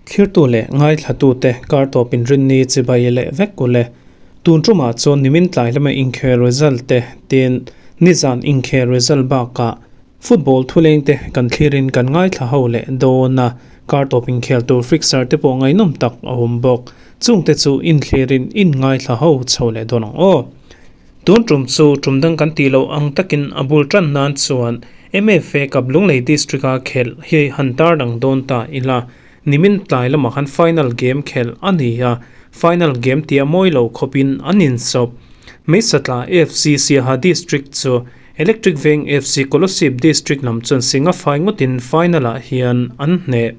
Thlirtu leh ngaithlatute kar tawp inrinni chibai leh vek ule. Tun tumah chuan nimin tlai lama inkhel result te tin nizan inkhel result bakah football thuleng te kan thlirin kan ngaithla ho leh dawn a, kar tawp inkhel tur fixture te pawh ngaihnawm tak a awm bawk. Chungte chu inthlirin in ngaithla ho chho leh dawn ang aw. Tun tum chu tum dang kan tih loh ang takin a bul tan nan chuan MFA Cup Lunglei District-a khelh hi han tar dang dawn ta ila, nimin tlai lamah khan final game khelh a ni a, final game tia mawi lo khawpin an insawp. Meisatla FC Siaha District chu Electric Veng FC Kolosib District lam chuan singa fai ngawtin final-ah hian an hneh.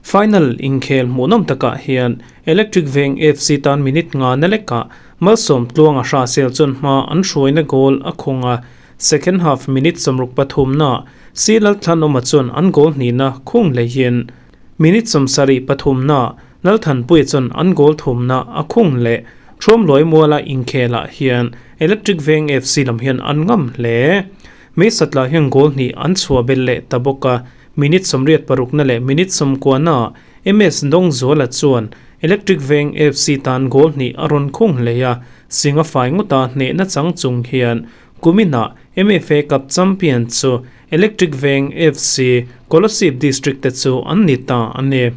Final inkhel hmuhnawm takah hian Electric Veng FC tan minute nga na lekah Malsawm Tluanga Hrahsel chuan hma an hruaina goal a khung a, second half minute sawmruk pathumnaah Si Lalthlanawma chuan an goal hnihna khung leihin minute sawmsarih pathumnaah Lalthanpuia chuan an goal thumna a khung leh. Thuamluai muala inkhelah hian Electric Veng FC lam hian an ngam hle. Meisatla hian goal hnih an chhuah belh leh ta bawk a. Minute sawmriat parukna leh minute sawmkuana MS Dawngzuala chuan Electric Veng FC tan goal hnih a rawn khung hlei a, Singa fai ngawta hnehna chang chung hian kuminah MFA Cup champion chu Electric Veng FC, Kolasib District te chu an ni ta a ni.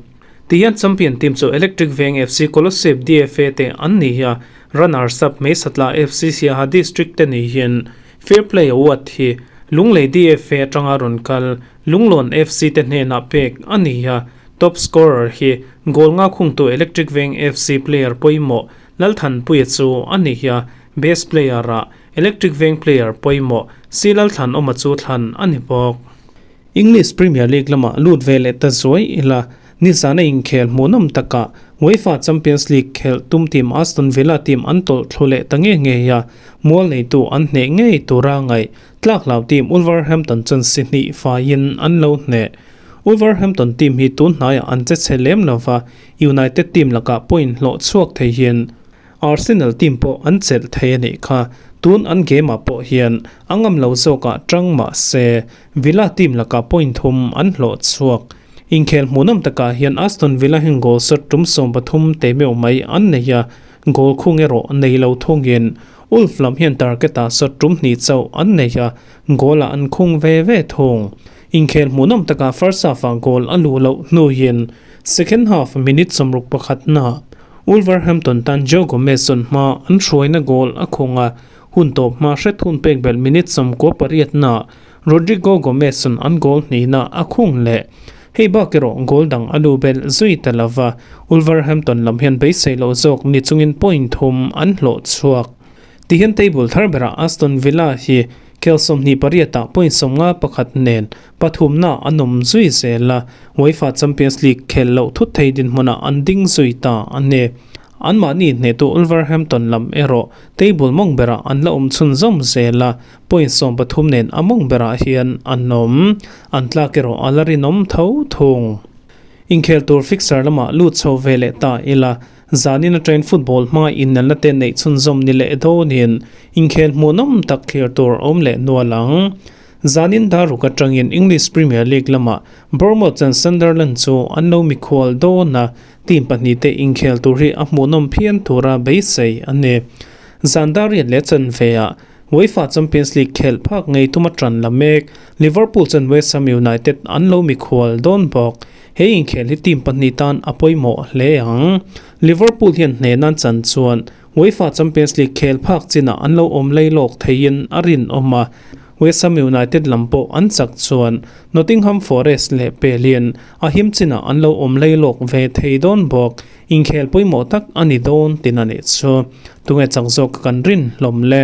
Tihian champion team chu Electric Veng FC, Kolasib DFA te an ni a, runners up Meisatla FC Siaha District te ni hian Fair Play Award hi Lunglei DFA atanga rawn kal Lunglawn FC te hnenah pek a ni a, top scorer hi goal nga khungtu Electric Veng FC player pawimawh Lalthanpuia chu a ni a, best player ah Electric Veng player pawimawh Si Lalthlanawma chu thlan a ni bawk. English Premier League lamah lut ve leh ta zuai ila, nizana inkhel hmuhnawm takah UEFA Champions League khelh tum team Aston Villa team an tawlh thlu leh ta nge ngei a, mual neitu an hneh ngei tura ngaih tlak hlau team Wolverhampton chuan si hnih faiin an lo hneh. Wolverhampton team hi tun hnaiah an che chhe lem lova, United team lakah point hlawh chhuak thei hian Arsenal team pawh an chelh thei a nih kha. Tun an game ah pawh hian a ngam lo zawkah tang mah se Villa team lakah point thum an hlawh chhuak. Inkhel hmuhnawm takah hian Aston Villa hian goal shot tum 13 te meuh mai an nei a, goal khung erawh nei lo thungin Wolves lam hian target ah shot tum hnih chauh an nei a, goal ah an khung ve ve thung. Inkhel hmuhnawm takah first half ah goal a luh loh hnuin second half minute sawmruk pakhatna Wolverhampton tan Joe Gomez chuan hma an hruaina goal a khung a, hun tawp hma hret hun pek belh minute 98 naah Rodrigo Gomez chuan an goal hnihna a khung leh. Hei bak erawh goal dang a lu belh zui ta lova, Wolverhampton lam hian beisei loh zawk ni chungin point thum an hlawh chhuak. Tihian table thar berah Aston Villa hi khel 28 ah point 51 nen pathumna an awm zui zel a, UEFA Champions League khel loh thut thei dinhmunah an ding zui ta a ni. Anmahni hnehtu Wolverhampton lam erawh table mawng berah an la awm chhunzawm zel a, point 13 nen a mawng berah hian an awm. An tlak erawh a la rinawm tho thung. Inkhel tur fixture lamah lut chho ve leh ta ila, zanin atangin football hmanga innalna te neih chhunzawm ni leh dawnin inkhel hmuhnawm tak thlir tur a awm leh nual ang. Zanin daruk atangin English Premier League lamah Bournemouth chuan Sunderland chu an lo mikhual dawn a, team pahnih te inkhel tur hi a hmuhnawm phian tura beisei a ni. Zan dar riat leh chanve ah UEFA Champions League khelh phak ngei tuma tan la mek Liverpool chuan West Ham United an lo mikhual dawn bawk. He inkhel hi team pahnih tan a pawimawh hle ang. Liverpool hian hne nan chan chuan UEFA Champions League khel phak chinah an lo awm lei lawk theiin a rinawm a, West Ham United lam pawh an chak chuan Nottingham Forest leh pelin a him chinah an lo awm lei lawk ve thei dawn bawk. Inkhel pawimawh tak a ni dawn tin a nih chu. Tunge chak zawk kan rin hlawm le.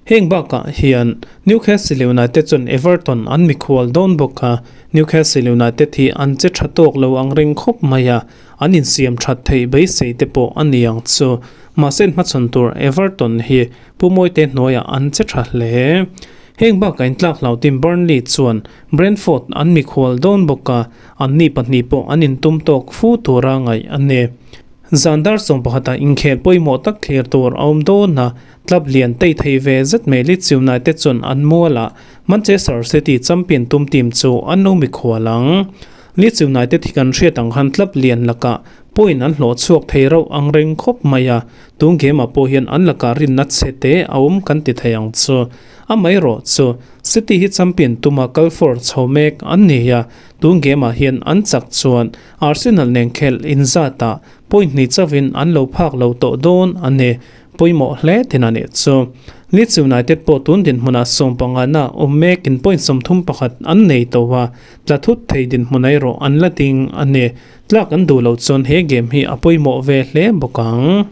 Heng bakah hian Newcastle United chuan Everton an mikhual dawn bawk a, Newcastle United hi an che tha tawk lo ang reng khawp mai a, an insiam that theih beisei te pawh a ni ang chu. Mahse hmachhawn tur Everton hi Pu Mawite hnuaiah an che tha hle. Heng bakah intlak hlau team Burnley chuan Brentford an mikhual dawn bawk a, anni pahnih pawh an intum tawk fu tura ngaih a ni. Zan dar sawmpakhatah inkhel pawimawh tak thlir tur a awm dawn a, club lian tei thei ve zet mai Leeds United chuan an mualah Manchester City champion tum team chu an lo mikhual ang. Leeds United hi kan hriat ang khan club lian lakah point an hlawh chhuak thei rauh ang reng khawp mai a, tun game ah pawh hian an lakah rinna chhe te a awm kan ti thei ang chu. Amaherawh chu City hi champion tuma kal for chho mek an ni a, tun game ah hian an chak chuan Arsenal nen khelh inzatah point hnih chauhin an lo phak lo tawh dawn a ni. Pawimawh hle thin a nih chu. Leeds United pawh tun dinhmunah sawmpangana awm mekin point 31 an nei tawh a, tla thut thei dinhmun erawh an la ding a ni. Tlak an duh loh chuan he game hi a pawimawh ve hle bawk ang.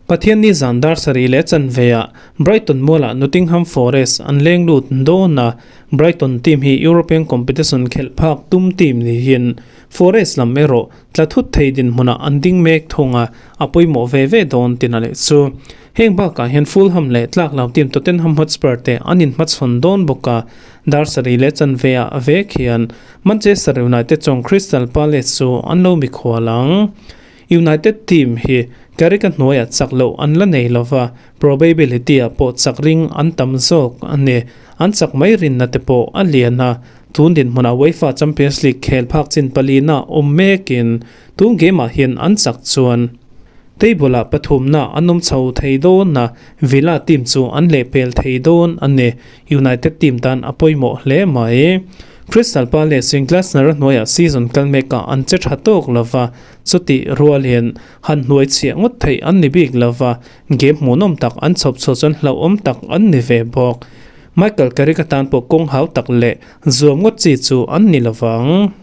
Pathianni zan dar sarih leh chanveah Brighton mualah Nottingham Forest an leng lut dawn a, Brighton team hi European competition khelh phak tum team niin Forest lam erawh tla thut thei dinhmunah an ding mek thung a, a pawimawh ve ve dawn tina leh chu. Heng bakah hian Fulham leh tlaklo team Tottenham Hotspur te an inhmachhawn dawn bawk a, dar sarih leh chanveah vek hian Manchester United chuan Crystal Palace chu an lo mikhual ang. United team hi Carrick-a hnuaiah chak loh an la nei lova, probability-ah pawh chak ring an tam zawk a ni. An chak mai rinna te pawh a lian a, tun dinhmunah UEFA Champions League khel phak chin palina awm mekin tun game-ah hian an chak chuan table-ah pathumna an awm chho thei dawn a, Villa team chu an lehpel thei dawn a ni. United team tan a pawimawh hle mai. Crystal Palace in Glasner-a hnuaiah season kal mekah an che tha tawk lova, Chutih rualin han hnuai chhiah ngawt theih an ni bik lo va, game hmuhnawm tak an chhawp chhuah chuan hlauhawm tak an ni ve bawk. Michael Carrick atan pawh kawng hau tak leh zuam ngawt chi chu an ni lo vang.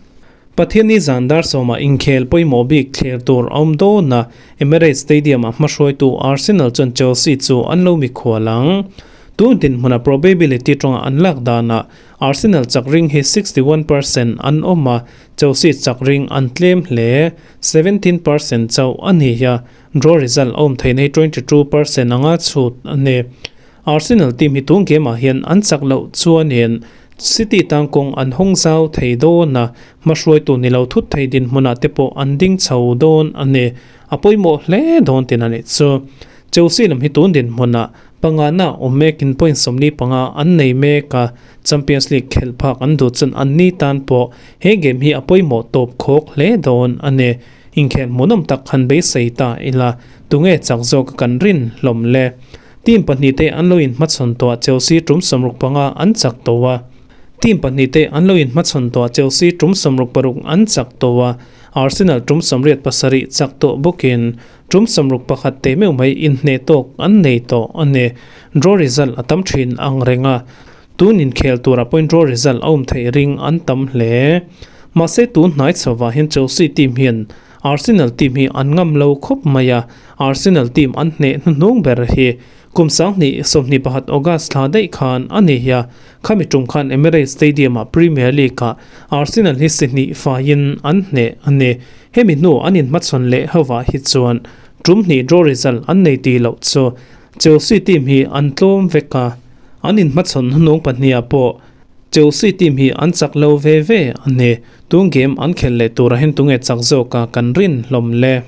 Pathianni zan dar sawmah inkhel pawimawh bik thlir tur a awm dawn a, Emirates Stadium-ah hmahruaitu Arsenal chuan Chelsea chu an lo mikhual ang. Tun dinhmuna probability tawngah an lak danah Arsenal chak ring hi 61% an awm a, Chelsea chak ring an tlem hle, 17% chauh a ni a, draw result a awm theihna hi 22% anga chhut a ni. Arsenal team hi tun game ah hian an chak loh chuanin City tan kawng an hawng zau thei dawn a, hmahruaitu ni lo thut thei dinhmunah te pawh an ding chho dawn a ni. A pawimawh hle dawn tin a nih chu. Chelsea lam hi tun dinhmunah pangana awm mekin point 45 an nei mek a, Champions League khelh phak an duh chuan an ni tan pawh he game hi a pawimawh tawp khawk hle dawn a ni. Inkhel hmuhnawm tak han beisei ta ila, tunge chak zawk a kan rin hlawm le? Team pahnihte an lo inhmachhawn tawh Chelsea tum 65 an chak tawh a. Team pahnihte an lo inhmachhawn tawh Chelsea tum 66 an chak tawh a, Arsenal tum 87 chak tawh bawkin Tum 61 teh meuh mai inhneh tawk an nei tawh a ni. Draw result a tam thin ang reng a, tun inkhel turah pawhin draw result a awm theih ring an tam hle. Mahse tun hnai chhovah hian Chelsea team hian Arsenal team hi an ngam lo khawp mai a, Arsenal team an hneh hnuhnung ber hi kum 2021 August thla daih khan a ni a, khami tum khan Emirates Stadium-ah Premier League-ah Arsenal hi si hnih faiin an hneh a ni. Hemi hnu an inhmachhawn leh hovah hi chuan tum hnih draw result an nei tih loh chu Chelsea team hi an tlawm vek a, an inhmachhawn hnung pahniha pawh Chelsea team hi an chak lo ve ve a ni. Tun game an khelh leh turah hian tunge chak zawka kan rin hlawm le.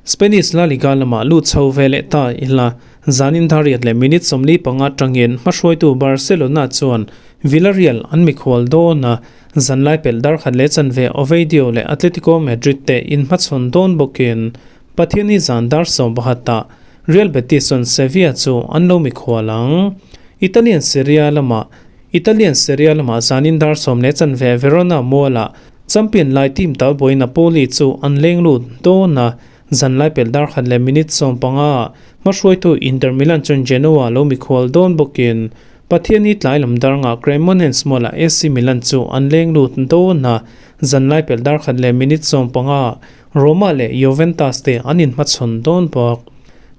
Spanish La Liga lamah lut chho ve leh ta ila, zanin dariat leh minute 45 tangin hmahruaitu Barcelona chuan Villarreal an mikhual dawn a, Zanlai pelh dar khat leh chanve Oviedo leh Atletico Madrid te inhmachhawn dawn bawkin Pathianni zan dar 11 ah Real Betis chuan Sevilla chu an lo mikhual ang. Italian Serie A lamah Italian Serie A lamah zanin dar 10 leh chanve Verona mualah champion lai team talbuai Napoli chu an leng lut dawn a, zanlai pelh dar khat leh minute 15 ah hmahruaitu Inter Milan chuan Genoa lo mikhual dawn bawkin Pathianni tlai lam dar ngah Cremonese Mall-ah AC Milan chu an leng lut dawn a, zanlai pelh dar khat leh minute 15 Roma leh Juventus te an inhmachhawn dawn bawk.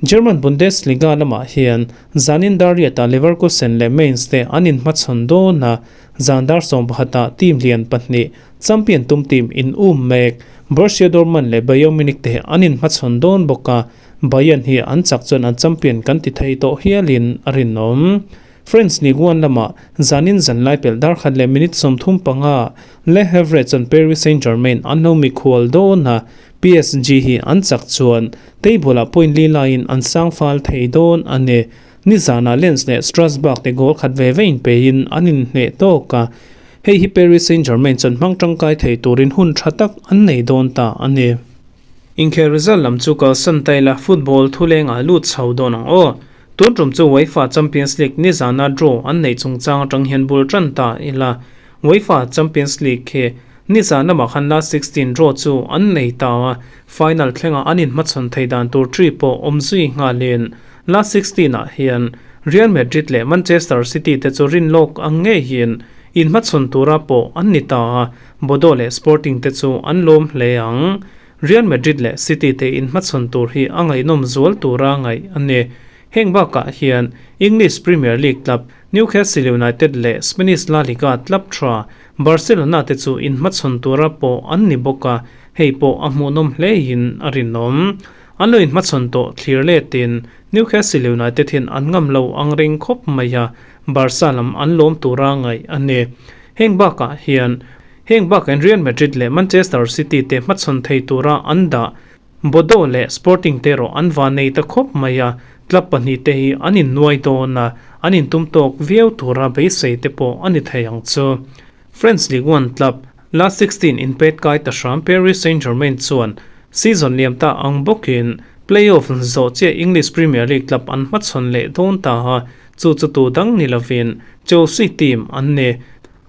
German Bundesliga lamah hian zanin dar riatah Leverkusen leh Mainz te an inhmachhawn dawn a, zan dar 11 team lian pahnih champion tum team in um mek Borussia Dortmund leh Bayern Munich te an inhmachhawn dawn bawk a, Bayern hi an chak chuan an champion kan ti thei tawh hialin a rinawm. French Ligue 1 lamah zanin zanlai pelh dar khat leh minute 35 Le Havre chuan Paris Saint-Germain an lo mikhual dawn a, PSG hi an chak chuan table ah point li laiin an sang fal thei dawn a ni. Nizanah Lens leh Strasbourg te goal khat ve ve inpeiin an inhneh tawk a, hei hi Paris Saint-Germain chuan hmang tangkai thei turin hun tha tak an nei dawn ta a ni. Inkhel result lam chu kalsan ta ila football thulengah lut chho dawn ang aw. Tun tum chu UEFA Champions League nizana draw an neih chungchang atang hian bul tan ta ila. UEFA Champions League khi nizan lamah khan last 16 draw chu an nei ta a, final thlengah an inhmachhawn thei dan tur tri pawh awm zui nghalin last 16 ah hian Real Madrid leh Manchester City te chu rinlawk ang ngeiin inhmachhawn tura pawh an ni ta a, Bodo leh Sporting te chu an lawm hle ang. Real Madrid leh City te inhmachhawn tur hi a ngaihnawm zual tura ngaih a ni. Heng bakah hian English Premier League club Newcastle United leh Spanish La Liga club tha Barcelona te chu inhmachhawn tura pawh an ni bawk a, hei pawh a hmuhnawm hlein a rinawm. An lo inhmachhawn tawh thlir letin Newcastle United hian an ngam lo ang reng khawp mai a, Barca lam an lawm tura ngaih a ni. Heng bakah hian heng bakah hian Real Madrid leh Manchester City te hmachhawn thei tura an dah Bodo leh Sporting te erawh an va nei ta khawp mai a, club pahnihte hi an innuai dawn a, an intum tawk viau tura beisei te pawh a ni thei ang chu. French Ligue 1 club last 16 inpet kai ta hram Paris Saint-Germain chuan season liam ta ang bawkin play-off zawh chiah English Premier League club an hmachhawn leh dawn ta a, Chu chu tu dang ni lovin Chelsea team an ni.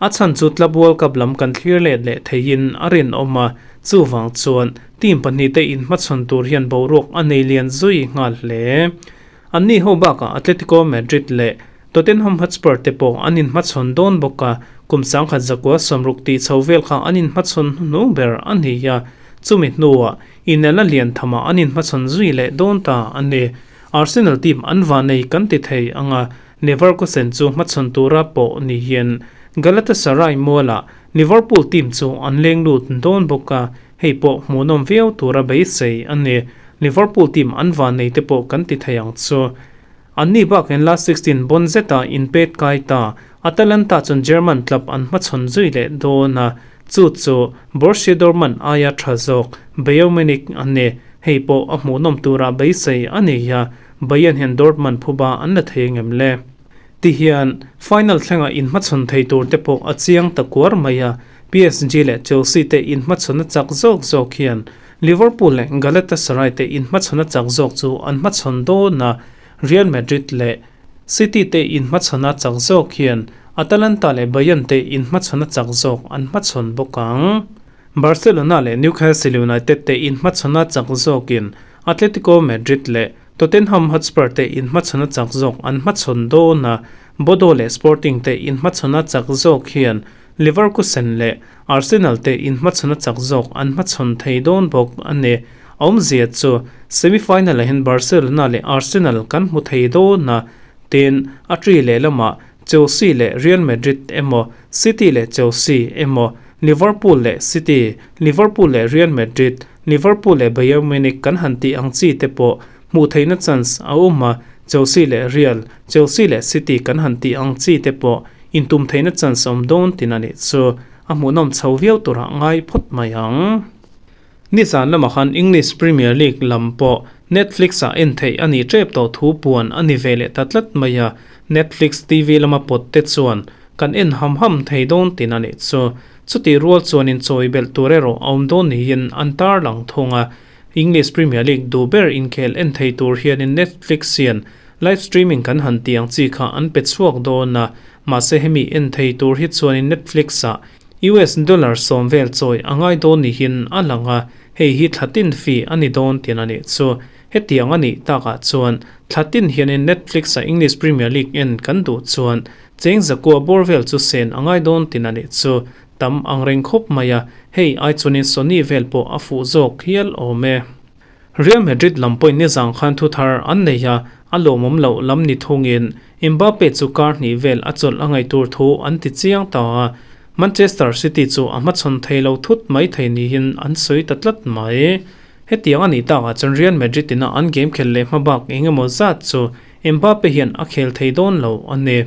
A chhan chu Club World Cup lam kan thlir let leh theihin a rinawm a, chuvang chuan team pahnihte inhmachhawn tur hian boruak a nei lian zui nghal hle. Anni ho bakah Atletico Madrid leh Tottenham Hotspur te pawh an inhmachhawn dawn bawk a, kum 1960 tih chho vel kha an inhmachhawn hnuhnung ber a ni a, chumi hnuah inelna lian thamah an inhmachhawn zui leh dawn ta a ni. Arsenal team an va nei kan ti thei ang a, Leverkusen chu hmachhawn tura pawh ni hian Galatasaray mualah Liverpool team chu an leng lut dawn bawk a, hei pawh hmuhnawm viau tura beisei a ni. Liverpool team an va nei te pawh kan ti thei ang chu. Anni bakin last 16 bon zeta inpet kai ta Atalanta chuan German club an hmachhawn zui leh dawn a, chu chu Borussia Dortmund aia tha zawk Bayern Munich an ni. Hei pawh a hmuhnawm tura beisei a ni a, Bayern hian Dortmund phuba an la thei ngem le? Ti hian final thlenga inhmachhawn thei tur te pawh a chiang ta kuar mai a, PSG leh Chelsea te inhmachhawn a chak zawk zawk hian Liverpool leh Galatasaray te inhmachhawn a chak zawk chu an hmachhawn dawn a, Real Madrid leh City te inhmachhawn a chak zawk hian Atalanta leh Bayern te inhmachhawn a chak zawk an hmachhawn bawk ang. Barcelona leh Newcastle United te inhmachhawn a chak zawkin Atletico Madrid leh Tottenham Hotspur te inhmachhawn a chak zawk an hmachhawn dawn a, Bodo leh Sporting te inhmachhawn a chak zawk hian Leverkusen leh Arsenal te inhmachhawn a chak zawk an hmachhawn thei dawn bawk a ni. A awmzia chu semi-final-ah hian Barcelona leh Arsenal kan hmu thei dawn a, tin a tri lehlamah Chelsea leh Real Madrid emaw, City leh Chelsea emaw, Liverpool leh City, Liverpool leh Real Madrid, Liverpool leh Bayern Munich kan han tih ang chi te pawh hmuh theihna chance a awm a, Chelsea leh Real, Chelsea leh City kan han tih ang chi te pawh intum theihna chance a awm dawn tin a nih chu a hmuhnawm chho viau turah ngai phawt mai ang. Nizan lamah khan English Premier League lam pawh Netflix ah en theih a nih tep tawh thu puan a ni ve leh ta tlat mai a, Netflix TV lama pawt te chuan kan en ham ham thei dawn tin a nih chu. Chutih rual chuan inchawi belh tur erawh a awm dawn niin an tarlang thung a, English Premier League duh ber inkhel en thei tur hianin Netflix hian live streaming kan han tih ang chi kha an pe chhuak dawn a, mahse hemi en thei tur hi chuanin Netflix ah US dollar sawm vel chawi a ngai dawn niin a lang a, hei hi thla tin fee a ni dawn tin a nih chu. Hetiang a nih takah chuan thla tin hianin Netflix a English Premier League en kan duh chuan cheng zakua bawr vel chu sen a ngai dawn tin a nih chu. Tam ang reng khawp mai a, hei ai chuanin Sony vel pawh a fuh zawk hial awm e. Real Madrid lam pawhin nizang khan thu thar an nei a, a lawmawm loh lam ni thungin Mbappe chu kar hnih vel a chawlh a ngaih tur thu an ti chiang ta a, Manchester City chu a hmachhawn thei lo thut mai thei niin an sawi ta tlat mai. Hetiang a nih takah chuan Real Madrid ina an game khelh leh hmabak eng emaw zat chu Mbappe hian a khel thei dawn lo a ni.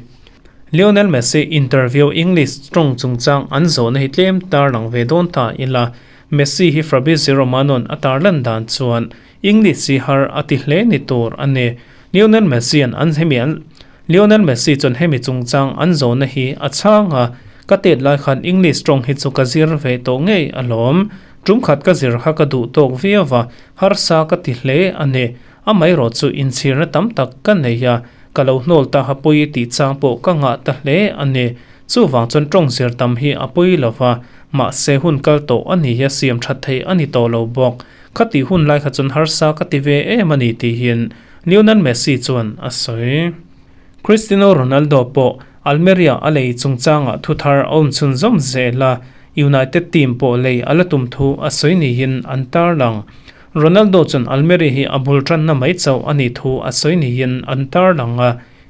Lionel Messi interview English tawng chungchang an zawhna hi tlem tarlang ve dawn ta ila. Messi hi Fabrizio Romano-a'n a tarlan dan chuan English hi har a ti hle ni tur a ni. Lionel Messi-a'n an hemi an Lionel Messi chuan hemi chungchang an zawhna hi a chhang a, Ka tet lai khan English tawng hi chu ka zir ve tawh ngei alawm. Tum khat ka zir kha ka duh tawk viau a, harsa ka ti hle a ni. Amaherawh chu inchhirna tam tak ka nei a, ka lo hnawl ta ha pawi tih chang pawh ka ngah ta hle a ni. Chuvang chuan tawng zir tam hi a pawi lo va, mahse hun kal tawh a ni hi a siam that thei a ni tawh lo bawk. Khatih hun lai kha chuan harsa ka ti ve em a ni tihin Lionel Messi chuan a sawi. Cristiano Ronaldo pawh Almeria a lei chungchangah thuthar a awm chhunzawm zel a, United team pawh lei a la tum thu a sawi niin an tarlang. Ronaldo chuan Almeria hi a bul tanna mai chauh a nih thu a sawi niin an tarlang a,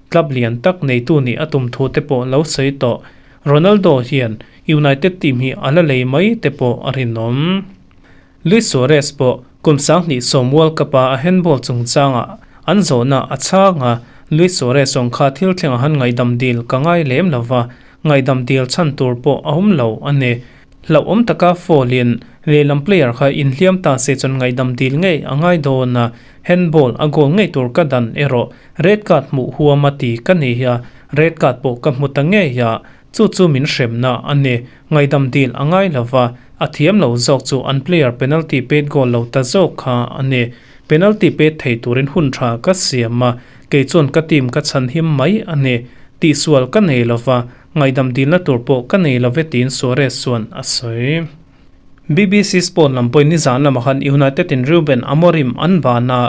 club lian tak neitu nih a tum thu te pawh lo sawi tawh. Ronaldo hian United team hi a la lei mai te pawh a rinawm. Luis Suarez pawh kum 2010 World Cup-a a handball chungchangah an zawhna a chhang a, Luis Suarez awng kha thil thlengah han ngaihdam dil ka ngai lem lo va, ngaihdam dil chhan tur pawh a awm lo a ni. Hlauhawm taka foul-in lehlam player kha inhliam ta se chuan ngaihdam dil ngei a ngai dawn a, handball a goal ngei tur ka dan erawh red card hmuh huam a ti ka ni a, red card pawh ka hmu ta ngei a, Chu chu min hremna a ni. Ngaihdam dil a ngai lo va, a thiam lo zawk chu an player penalty pet goal lo ta zawk kha a ni. Penalty pet thei turin hun tha ka siam a, kei chuan ka team ka chhan him mai a ni. Tihsual ka nei lo va, ngaihdam dilna tur pawh ka nei lo ve tiin Suarez chuan a sawi. BBC Sport lam pawhin nizan lamah khan United in Ruben Amorim an ban a,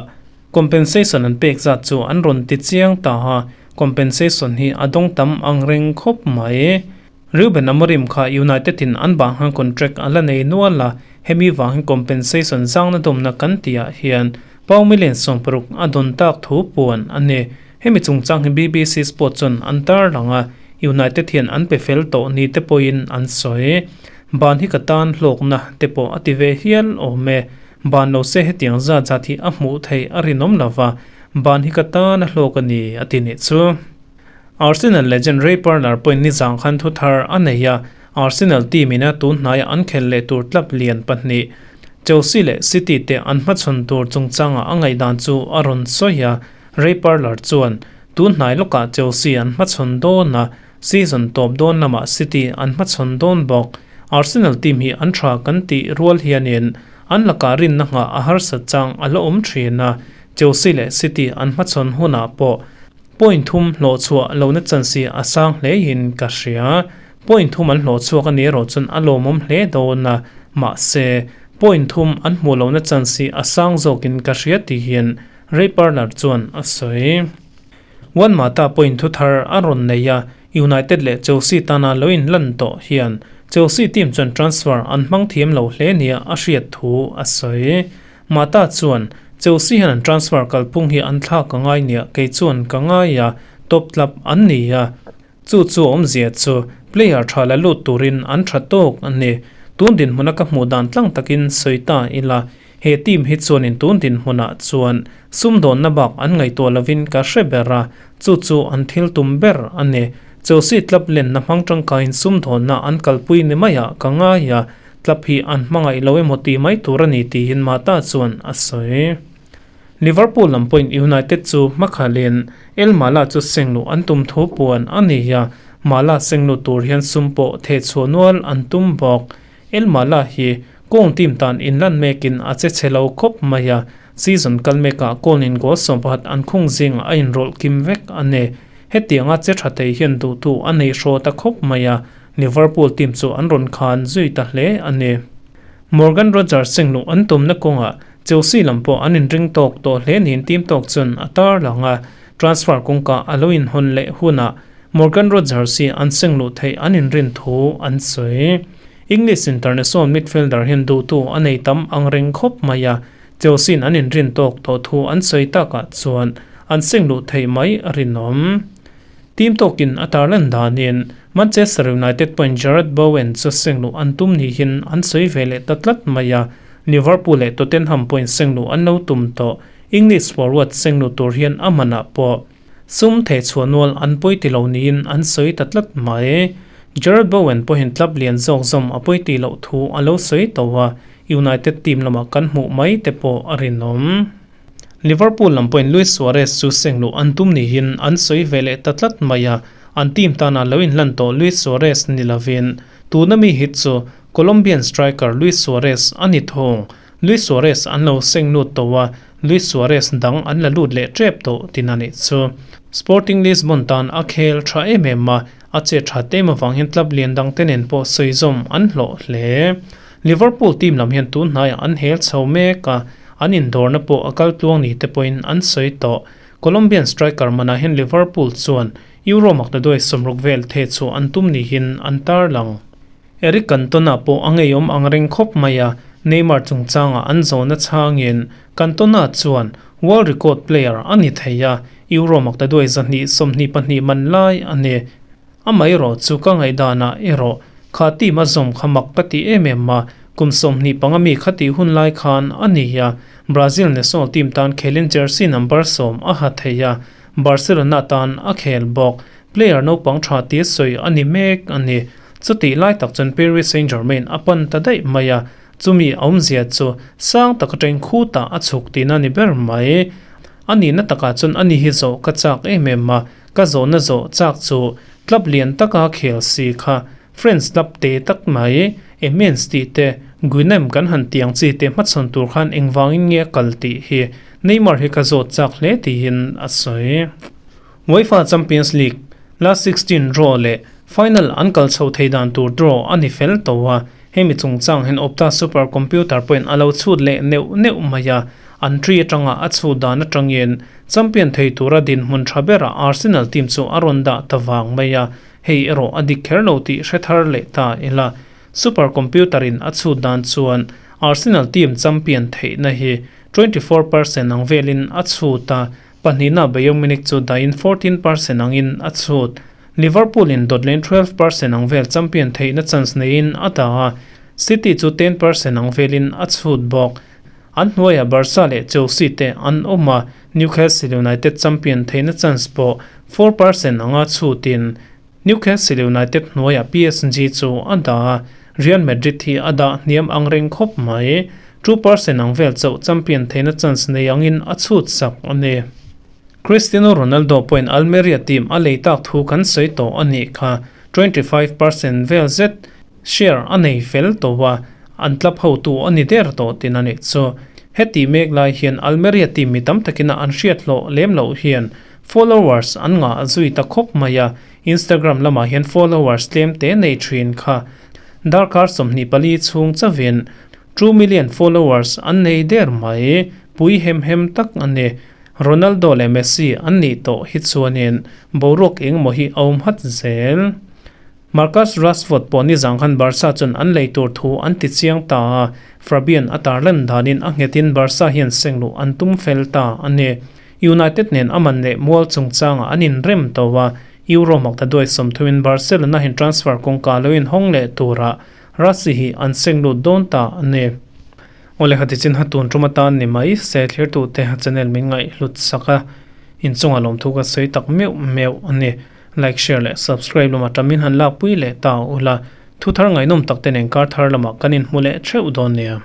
compensation an pek zat chu an rawn ti chiang ta a, Compensation hi a dawng tam ang reng khawp mai. Ruben Amorim kha United in an bang han contract a la nei nual a, hemi vangin compensation zangna dawmna kan tihah hian pound million 60 a dawn tak thu puan a ni. Hemi chungchang hi BBC Sport chuan an tarlang a, United hian an pe fel tawh ni te pawhin an sawi. Ban hi ka tan hlawkna te pawh a ti ve hial awm e. Ban lo se hetiang zat zat hi a hmuh theih a rinawm lo va, ban hi ka tan a hlawk a ni, a ti nih chu. Arsenal legend Ray Parlour pawhin nizang khan thu thar a nei a, Arsenal team ina tun hnaia an khelh leh tur club lian pahnih, Chelsea leh City te an hmachhawn tur chungchanga a ngaihdan chu a rawn sawi a, Ray Parlour chuan, Tun hnai lawkah Chelsea an hmachhawn dawn a, Season tawp dawn lamah City an hmachhawn dawn bawk. Arsenal team hi an tha kan tih rual hianin an lakah rinna nghah a harsat chang a la awm thin a, Chelsea leh City an hmachhawn hunah pawh point thum hlawh chhuah lohna chance hi a sang hlein ka hria. Point thum an hlawh chhuak a ni erawh chuan a lawmawm hle dawn a, mahse point thum an hmuh lohna chance hi a sang zawkin ka hria tihin Ray Parlour chuan a sawi. Juan Mata pawhin thu thar a rawn nei a, United leh Chelsea tana lo inlan tawh hian Chelsea team chuan transfer an hmang thiam lo hle nia a hriat thu a sawi. Mata chuan, Chelsea hian an transfer kalphung hi an thlak a ngai nia kei chuan ka ngai a, top club an ni a. Chu chu awmzia chu player tha la lut turin an tha tawk a ni. Tun dinhmuna ka hmuh dan tlang takin sawi ta ila, he team hi chuanin tun dinhmunah chuan sumdawnna bak an ngaihtuah lovin ka hre ber a, chu chu an thil tum ber a ni. Chelsea club lenna hmang tangkaiin sumdawnna an kalpui ni maiah ka ngai a, club hi an hmangaih lo emaw tih mai tur a ni tiin Mata chuan a sawi. Liverpool lam pawhin United chu hmakhalin El Mala chu sengluh an tum thu puan a ni a, Mala sengluh tur hian sum pawh thehchhuah nual an tum bawk. El Mala hi Kong team tan inlan mekin a che chhe lo khawp mai a, season kal mekah Kong-in goal 11 an khung zingah a inrawlh kim vek a ni. Hetianga che tha thei hian duhtu a nei hraw ta khawp mai a, Liverpool team chu an rawn khan zui ta hle a ni. Morgan Rogers sengluh an tumna kawngah Chelsea lam pawh an inring tawk tawh hle niin team tawk chuan a tarlang a, transfer kawngka a lo inhawn leh hunah Morgan Rogers hi an seng luh theih an inrin thu an sawi. English international midfielder hian duhtu a nei tam ang reng khawp mai a, Chelsea-in an inrin tawk tawh thu an sawi takah chuan an seng luh theih mai a rinawm. Team tawkin a tarlan danin Manchester United pawhin Jarrod Bowen chu seng luh an tum niin an sawi ve leh ta tlat mai a, Liverpool leh Tottenham pawhin seng luh an lo tum tawh. English forward seng luh tur hian a manah pawh sum thehchhuah nual an pawi ti lo niin an sawi ta tlat mai. Jarrod Bowen pawhin club lian zawk zawm a pawi tih loh thu a lo sawi tawh a, United team lamah kan hmuh mai te pawh a rinawm. Liverpool lam pawhin Luis Suarez chu seng luh an tum niin an sawi ve leh ta tlat mai a, an team tana lo inhlan tawh Luis Suarez ni lovin tuna mi hi chu Colombian striker Luis Suarez a ni thung. Luis Suarez an lo seng lut tawh a, Luis Suarez dang an la lut leh tep tawh tin a nih chu. Sporting Lisbon tan a khel tha em em a, a che that em avang hian club lian dang te nen pawh sawi zawm an hlawh hle. Liverpool team lam hian tun hnaiah an hel chho mek a, an indawrna pawh a kal tluang ni te pawhin an sawi tawh. Colombian striker manah hian Liverpool chuan Euro maktaduai 60 vel theh chhuah an tum niin an tarlang. Eric Cantona pawh a ngeiawm ang reng khawp mai a, Neymar chungchangah an zawhna chhangin Cantona chuan world record player a ni thei a, Euro maktaduai 222 man lai a ni. Amaherawh chu ka ngaihdanah erawh kha team a zawm kha mak ka ti em em a, kum 25 mi kha tih hun lai khan a ni a, Brazil national team tan khelin jersey number 10 a ha thei a, Barcelona tan a khel bawk. Player naupang tha tia sawi a ni mek a ni. Chutih lai tak chuan Paris Saint-Germain a pan ta daih mai a, chumi a awmzia chu sang tak atangin khutah a chhuk tihna ni ber mai. A nihna takah chuan ani hi zawh ka chak em em a, Ka zawhna zawh chak chu club lian taka khel si kha French club te tak mai Amiens tih te Guingamp kan han tiang chi te hmachhawn tur khan engvangin nge a kal tih hi Neymar hi ka zawt chak hle tiin a sawi. UEFA Champions League last 16 draw leh final an kal chho thei dan tur draw a ni fel tawh a, Hemi chungchang hian Opta Super Computer pawhin a lo chhut leh neuh neuh mai a, an tree atanga a chhut dan atangin champion thei tura dinhmun tha berah Arsenal team chu a rawn dah ta vang mai a, hei erawh a dik kher lo tih hre thar leh ta ila. Super Computer in a chhut dan chuan Arsenal team champion theihna hi 24% ang velin a chhut a, pahnihna Bayern Munich chu dahin 14% angin a chhut. Liverpool in dawt leh 12% ang vel champion theihna chance neiin a dah a, City chu 10% ang velin a chhut bawk. An hnuaiah Barca leh Chelsea te an awm a, Newcastle United champion theihna chance pawh 4% anga chhutin Newcastle United hnuaiah PSG chu a dah a, Real Madrid hi a dah hniam ang reng khawp mai. 2% ang vel chauh champion theihna chance nei angin a chhut sak a ni. Cristiano Ronaldo pawhin Almeria team a lei tak thu kan sawi tawh a nih kha, 25% vel zet share a nei fel tawh a, an club hotu a ni der tawh tin a nih chu. Heti mek lai hian Almeria team mi tam takina an hriat hlawh lem loh hian followers an ngah zui ta khawp mai a, Instagram lamah hian followers tlem te nei thin kha darkar 24 chhung chauhin 2 million followers an nei der mai, pui hem hem tak a ni. Ronaldo leh Messi an nih tawh hi chuanin boruak engemaw hi a awm hat zel. Marcus Rashford pawh nizang khan Barca chuan an lei tur thu an ti chiang ta a, Fabian a tarlan danin a nghetin Barca hian seng luh an tum fel ta a ni. United nen a man leh mual chungchangah an inrem tawh a, Euro maktaduai 30 in Barcelona hian transfer kawngka lo inhawng leh turah Rassi hi an seng lut dawn ta a ni. Awle khati chin ha tun tum atan ni mai se thlir tute channel min ngaih hlut sak a, inchungah lawmthu ka sawi tak meuh meuh a ni. Like, share leh subscribe lamah tamin han lak pui leh ta ula, thu thar ngaihnawm tak te nen kar thar lamah kan inhmu leh theuh dawn nia.